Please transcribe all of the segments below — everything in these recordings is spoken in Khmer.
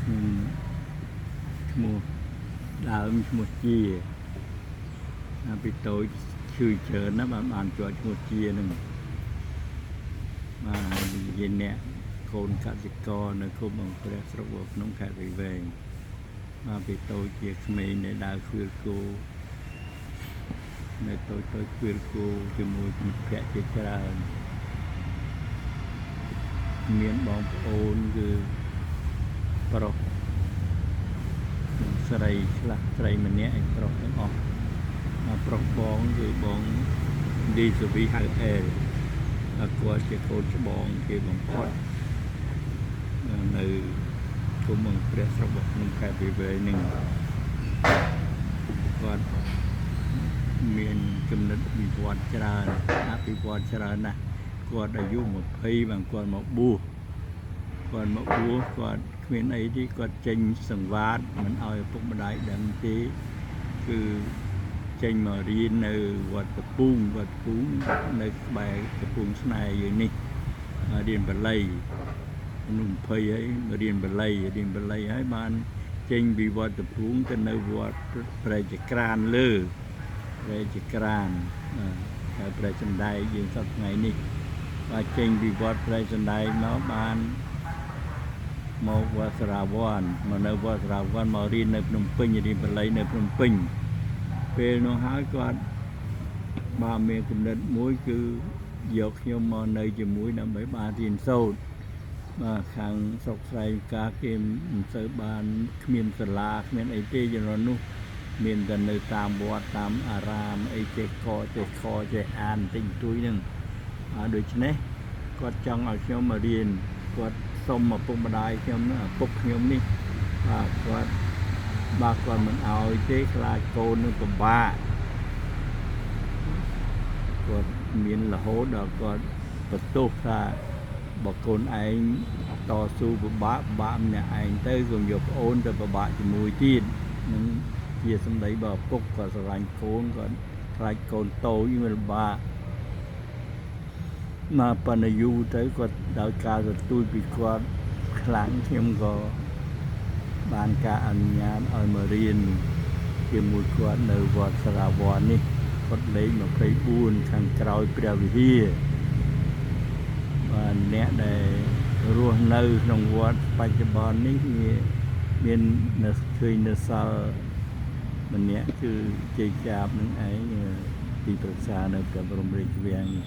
ខ្ញុំឈ្មោះដើមឈ្មោះជាណាពីតូចឈឺច្រើនណាស់បានជាប់ឈ្មោះជាហ្នឹងបាទហើយជាអ្នកកូនកសិករនៅឃុំអង្គព្រះស្រុកវត្តភ្នំខេត្តព្រៃវែងបាទពីតូចជាក្មេងដែលដើរឃ្វាលគោនៅតូចតូចឃ្វាលគោជាមួយមិត្តភក្តិជាច្រើនមានបងប្អូនគឺប្រុសស្រីខ្លះស្រីម្នាក់ឯប្រុសទាំងអស់ប្រុសបងគឺបងឌីសវីហៅអែលគាត់ជាកូនច្បងគេបំផុតនៅឃុំអង្គព្រះស្រុកវត្តភ្នំខេត្តព្រៃវែងនឹងគាត់មានចំណិតវិវត្តច្រើនអភិវឌ្ឍច្រើនណាស់គាត់អាយុ20បានគាត់មកបួសគាត់មកបួសគាត់គ្មានអីទេគាត់ចេញសង្វាតមិនឲ្យឪពុកម្ដាយដឹងទេគឺចេញមករៀននៅវត្តកំពូងវត្តកំពូងនៅក្បែរកំពង់ស្នេហ៍យើងនេះរៀនបាលីមនុស្ស20ហើយមករៀនបាលីរៀនបាលីហើយបានចេញពីវត្តកំពូងទៅនៅវត្តព្រែកចក្រានលើព្រែកចក្រានហៅព្រែកសណ្ដែកយើងសប្តាហ៍ថ្ងៃនេះបាទចេញពីវត្តព្រែកសណ្ដែកមកបានមកវត្តសារាវ័នមកនៅវត្តសារាវ័នមករៀននៅភ្នំពេញរៀនបាលីនៅភ្នំពេញពេលនោះហើយគាត់បានមានគំនិតមួយគឺយកខ្ញុំមកនៅជាមួយដើម្បីបានរៀនសូត្របាទខាងស្រុកស្រែការគេមិនសូវបានគ្មានសាលាគ្មានអីទេជំនាន់នោះមានតែនៅតាមវត្តតាមអារាមអីចេះកចេះខចេះអានតិចតួចហ្នឹងដូច្នេះគាត់ចង់ឲ្យខ្ញុំមករៀនគាត់សុំឪពុកម្ដាយខ្ញុំឪពុកខ្ញុំនេះបាទគាត់បាទគាត់មិនឲ្យទេខ្លាចកូននឹងពិបាកគាត់មានរហូតដល់គាត់បន្ទោសថាបើកូនឯងតស៊ូពិបាកពិបាកម្នាក់ឯងទៅកុំយកប្អូនទៅពិបាកជាមួយទៀតនឹងជាសម្ដីបើឪពុកគាត់ស្រឡាញ់កូនគាត់ខ្លាចកូនតូចវាលំបាកមកប៉ុន្តែយូរទៅគាត់ដោយការទទូចពីគាត់ខ្លាំងខ្ញុំក៏បានការអនុញ្ញាតឲ្យមករៀនជាមួយគាត់នៅវត្តសារាវ័ននេះគាត់លេខ24ខាងក្រោយព្រះវិហារបាទអ្នកដែលរស់នៅក្នុងវត្តបច្ចុប្បន្ននេះវាមាននៅឃើញនៅសល់ម្នាក់គឺជ័យចាបនឹងឯងទីប្រឹក្សានៅព្រះបរមរាជវាំងនេះ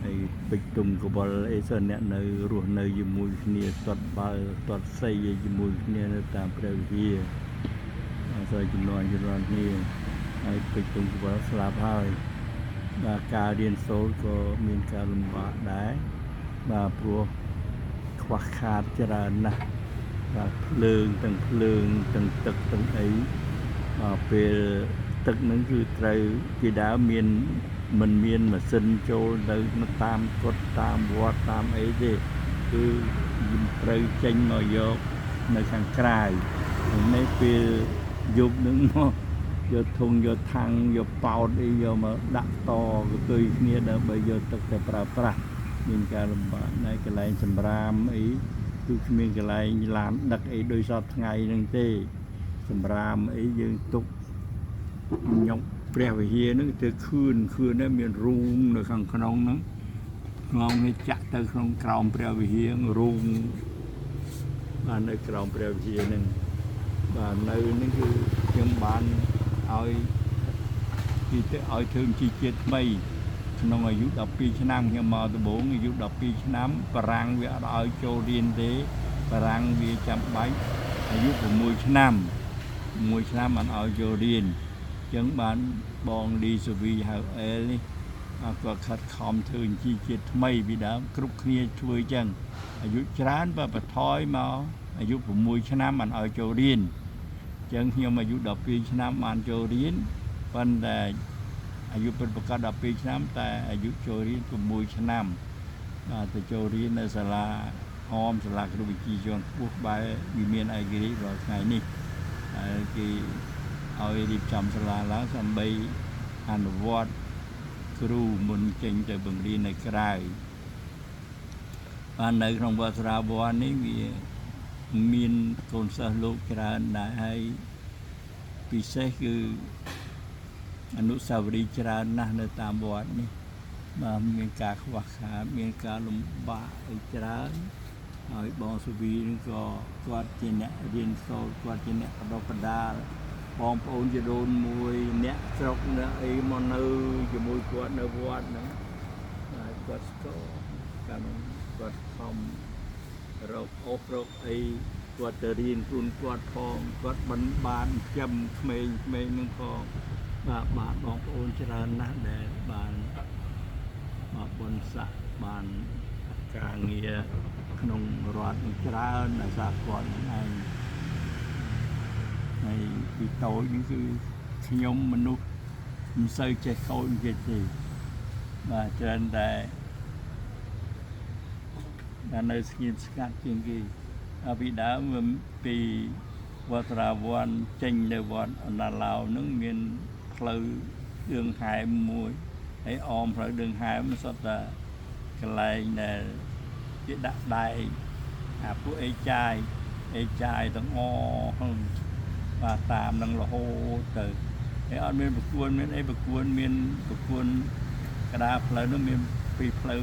ហើយពេជ្រទុំកវលអីសអ្នកនៅរស់នៅជាមួយគ្នាទាត់បាល់ទាត់សីជាមួយគ្នានៅតាមព្រះវិហារអសចំនួនចំនួនគ្នាហើយពេជ្រទុំកវលស្លាប់ហើយបាទការរៀនសូត្រក៏មានការលំបាកដែរបាទព្រោះខ្វះខាតច្រើនណាស់បាទភ្លើងទាំងភ្លើងទាំងទឹកទាំងអីបាទពេលទឹកហ្នឹងគឺត្រូវពីដើមមានមិនមានម៉ាស៊ីនចូលទៅតាមកុដតាមវត្តតាមអីទេគឺត្រូវចេញមកយកនៅខាងក្រៅនេះពេលយប់ហ្នឹងមកយកធុងយកថាំងយកប៉ោតអីយកមកដាក់តកទុយគ្នាដើម្បីយកទឹកទៅប្រើប្រាស់មានការលំបាកនៅកន្លែងសម្រាមអីគឺគ្មានកន្លែងឡានដឹកអីដោយសពថ្ងៃហ្នឹងទេសម្រាមអីយើងទុកញុកព្រះវិហារហ្នឹងទៅខឿនខឿនហ្នឹងមានរូងនៅខាងក្នុងហ្នឹងងងនេះចាក់ទៅក្នុងក្រោមព្រះវិហាររូងបាទនៅក្រោមព្រះវិហារហ្នឹងបាទនៅនេះគឺខ្ញុំបានឲ្យទីទៅឲ្យធ្វើជីជាតិថ្មីក្នុងអាយុ12ឆ្នាំខ្ញុំមកដំបូងអាយុ12ឆ្នាំបារាំងវាអត់ឲ្យចូលរៀនទេបារាំងវាចាំបាច់អាយុ6ឆ្នាំ1ឆ្នាំអត់ឲ្យចូលរៀនអញ្ចឹងបានបងលីសូវីហៅអែលនេះគាត់ខិតខំធ្វើជីជាតិថ្មីពីដើមគ្រប់គ្នាធ្វើអញ្ចឹងអាយុច្រើនបើបន្ថយមកអាយុ6ឆ្នាំបានឲ្យចូលរៀនអញ្ចឹងខ្ញុំអាយុ12ឆ្នាំបានចូលរៀនប៉ុន្តែអាយុពិតប្រាកដ12ឆ្នាំតែអាយុចូលរៀន6ឆ្នាំបាទទៅចូលរៀននៅសាលាអមសាលាគ្រូវិជ្ជាជាន់ខ្ពស់ក្បែរវិមានឯករាជ្យរាល់ថ្ងៃនេះហើយគេឲ្យរៀបចំសាលាឡើងដើម្បីអនុវត្តគ្រូមុនចេញទៅបង្រៀននៅក្រៅបាទនៅក្នុងវត្តសារាវ័ននេះវា មានកូនសិស្សលោកច្រើនដែរហើយពិសេសគឺអនុស្សាវរីយ៍ច្រើនណាស់នៅតាមវត្តនេះបាទមានការខ្វះខាតមានការលំបាកអីច្រើនហើយបងសុវីនឹងក៏គាត់ជាអ្នករៀនសូត្រគាត់ជាអ្នកបដិបដាលបងប្អូនជីដូនមួយអ្នកស្រុកអ្នកអីមកនៅជាមួយគាត់នៅវត្តហ្នឹងហើយគាត់ស្គាល់កាលនោះគាត់ខំរកអូសរកអីគាត់ទៅរៀនខ្លួនគាត់ផងគាត់មិនបានចិញ្ចឹមក្មេងៗនឹងផងបាទបាទបងប្អូនច្រើនណាស់ដែលបានបាទបុណ្យស័ក្តិបានការងារក្នុងរដ្ឋនឹងច្រើនដោយសារគាត់នឹងឯងហើយពីតូចនេះគឺខ្ញុំមនុស្សមិនសូវចេះខូចគេទេបាទច្រើនតែតែនៅស្ងៀមស្ងាត់ជាងគេហើយពីដើមវាពីវត្តរាវ័នចេញទៅវត្តអណ្ណាឡោនឹងមានផ្លូវឌឿងហែមមួយហើយអមផ្លូវឌឿងហែមសុទ្ធតែកន្លែងដែលគេដាក់ដែកអាពួកអេចាយអេចាយទាំងអស់បាទតាមនឹងរហូតទៅហើយអត់មានប្រគួនមានអីប្រគួនមានប្រគួនកដាលផ្លូវនោះមានពីផ្លូវ